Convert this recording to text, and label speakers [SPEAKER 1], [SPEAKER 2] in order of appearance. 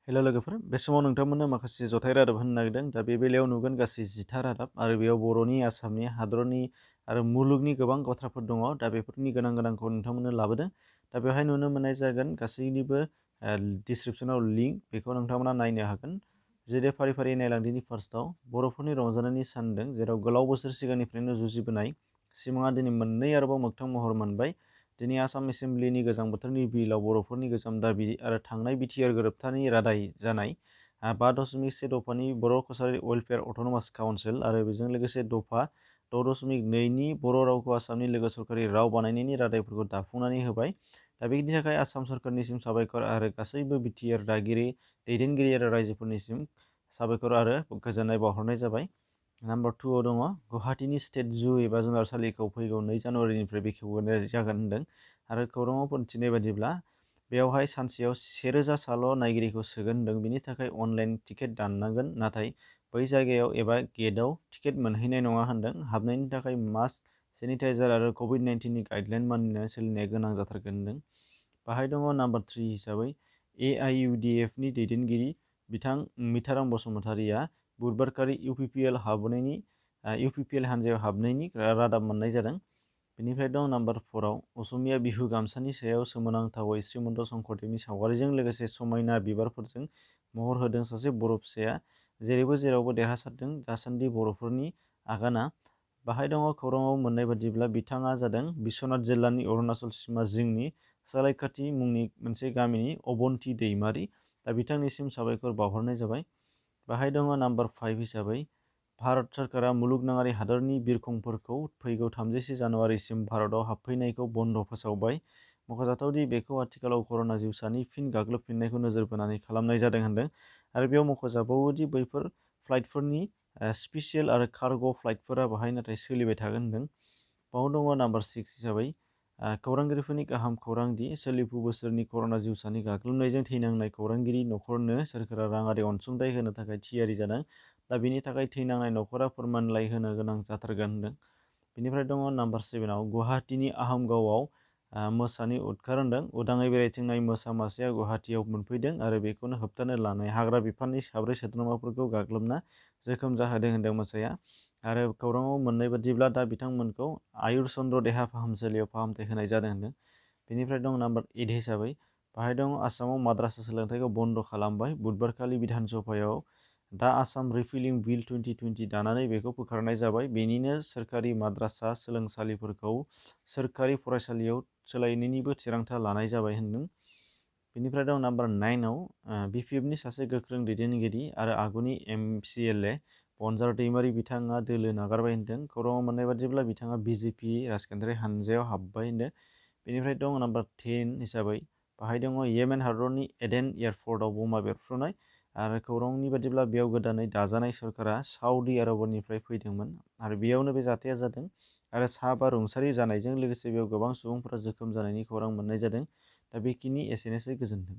[SPEAKER 1] हेल' लोगोफोर, बे समाव नोंथांमोननो माखासे जथाय रादाब होनो नागिरदों। दा बे बेलायाव नुगोन गासै 10था रादाब आरो बेयाव बर'नि, आसामनि, हादरनि आरो मुलुगनि गोबां बाथ्राफोर दङ। दा बेफोरनि गोनांखौ नोंथांमोननो लाबोदों। दा बेवहाय नुनो मोननाय जागोन गासैनिबो डिसक्रिपसनाव लिंक, बेखौ नोंथांमोना नायनो हागोन। जेरै फारि फारि नायलांदिनि फार्स्टआव बर'फोरनि रंजानायनि सान होनदों, जेराव गोलाव बोसोर सिगांनिफ्रायनो जुजिबोनाय सिमाङा दिनै मोननै आरोबाव मोगथां महर मोनबाय। दिनै आसाम एसेम्ब्लिनि गोजां बोथोरनि बिलआव बर'फोरनि गोजाम दाबि आरो थांनाय बिटिआर गोरोबथानि रादाय जानाय 5.से दफानि बर' कसारि वेलफेयार अट'नमास काउन्सिल आरो बेजों लोगोसे दफा 6.2नि बर' रावखौ आसामनि लोगो सरकारि राव बानायनायनि रादायफोरखौ दाफुंनानै होबाय। दा बेनि थाखाय आसाम सरकारनिसिम साबायखर आरो गासैबो बिटिआर दागिरि, दैदेनगिरि आरो रायजोफोरनिसिम साबायखर आरो गोजोननाय बावहरनाय जाबाय। नाम्बार 2आव दङ गुवाहाटीनि स्टेट जु एबा जुनारसालिखौ फैगौ 2 जानुवारिनिफ्राय बेखेवनाय जागोन होनदों आरो खौराङाव फोरमायथिनाय बायदिब्ला बेवहाय सानसेयाव 1000 साल' नायगिरिखौ सोगोन होनदों। बिनि थाखाय अनलाइन टिकेट दाननांगोन, नाथाय बै जायगायाव एबा गेटआव टिकेट मोनहैनाय नङा होनदों। हाबनायनि थाखाय मास्क, सेनिटाइजार आरो कभिड-19नि गाइडलाइन मानिनानै सोलिनाया गोनां जाथारगोन होनदों। बाहाय दङ नाम्बार 3 हिसाबै AIUDFनि दैदेनगिरि बिथां मिथारां बसुमतारिया बुधबारखालि इउपिपिएल हान्जायाव हाबनायनि रादाब मोननाय जादों। बेनिफ्राय दं नाम्बार 4आव असमिया बिहु गामसानि सायाव सोमोनांथावै श्रीमन्त शंकरदेबनि सावगारिजों लोगोसे समायना बिबारफोरजों महर होदों सासे बर' फिसाया जेरैबो जेरावबो देरहासारदों दासान्दि बर'फोरनि आगाना। बाहाय दङ खौराङाव मोननाय बादिब्ला बिथाङा जादों बिश्वनाथ जिल्लानि अरुणाचल सिमा जिंनि सालायखाथि मुंनि मोनसे गामिनि अबन्ति दैमारि। दा बिथांनिसिम साबायखर बावहरनाय जाबाय। बाहाय दङ नाम्बार 5 हिसाबै भारत सरकारा मुलुगनाङारि हादरनि बिरखंफोरखौ फैगौ 30 जानुवारिसिम भारतआव हाबफैनायखौ बन्द' फोसावबाय। मख'जाथावदि बेखौ आथिखालाव कर'ना जिउसानि फिन गाग्लोबफिननायखौ नोजोर बोनानै खालामनाय जादों होनदों आरो बेयाव मख'जाबावोदि बैफोर फ्लाइटफोरनि स्पेसियेल आरो कार्ग' फ्लाइटफोरा बाहाय नाथाय सोलिबाय थागोन होनदों। बाव दङ नाम्बार 6 हिसाबै खौरांगिरिफोरनि गाहाम खौरां दि सोलिफु बोसोरनि कर'ना जिउसानि गाग्लोबनायजों थैनांनाय खौरांगिरि न'खरनो सोरखारा राङारि अनसुंथाइ होनो थाखाय थियारि जादों। दा बेनि थाखाय थैनांनाय न'खरा फोरमानलाइ होनो गोनां जाथारगोन होनदों। बेनिफ्राय दङ नाम्बार 7आव गुवाहाटीनि आहमगावआव मोसानि उदखार होनदों। उदाङै बेरायथिंनाय मोसा मासेया गुवाहाटीयाव मोनफैदों आरो बेखौनो होबथानो लानाय हाग्रा बिफाननि साब्रै सोद्रोमाफोरखौ गाग्लोबना जोखोम जाहोदों होनदों मोसाया। आरो खौराङाव मोननाय बादिब्ला दा बिथांमोनखौ आयुर चन्द्र देहा फाहामसालियाव फाहामथाय होनाय जादों होनदों। बेनिफ्राय दं नाम्बार 8 हिसाबै बाहाय दं आसामाव माद्रासा सोलोंथाइखौ बन्द' खालामबाय। बुधबारखालि बिधान सभायाव दा आसाम रिफिलिं बिल 2020 दानानै बेखौ बोखारनाय जाबाय। बेनिनो सोरखारि माद्रासा सोलोंसालिफोरखौ सोरखारि फरायसालियाव सोलायनायनिबो थिरांथा लानाय जाबाय होनदों। बेनिफ्राय दं नाम्बार 9आव बिपिएफनि सासे गोख्रों दैदेनगिरि आरो आगुनि MCLA बनजार दैमारि बिथाङा दोलो नागारबाय होनदों। खौराङाव मोननाय बादिब्ला बिथाङा बिजेपि राजखान्थियारि हानजायाव हाबबाय होनदों। बेनिफ्राय दं नाम्बार 10 हिसाबै बाहाय दङ येमेन हादरनि एडेन एयारपर्टआव बमा बेरफ्रुनाय आरो खौरांनि बादिब्ला बेयाव गोदानै दाजानाय सरकारा साउदी आरबनिफ्राय फैदोंमोन आरो बेयावनो बे जाथाया जादों आरो 5 रुंसारि जानायजों लोगोसे बेयाव गोबां सुबुंफोरा जोखोम जानायनि खौरां मोननाय जादों। दा बेखिनि एसेनोसै, गोजोन्थों।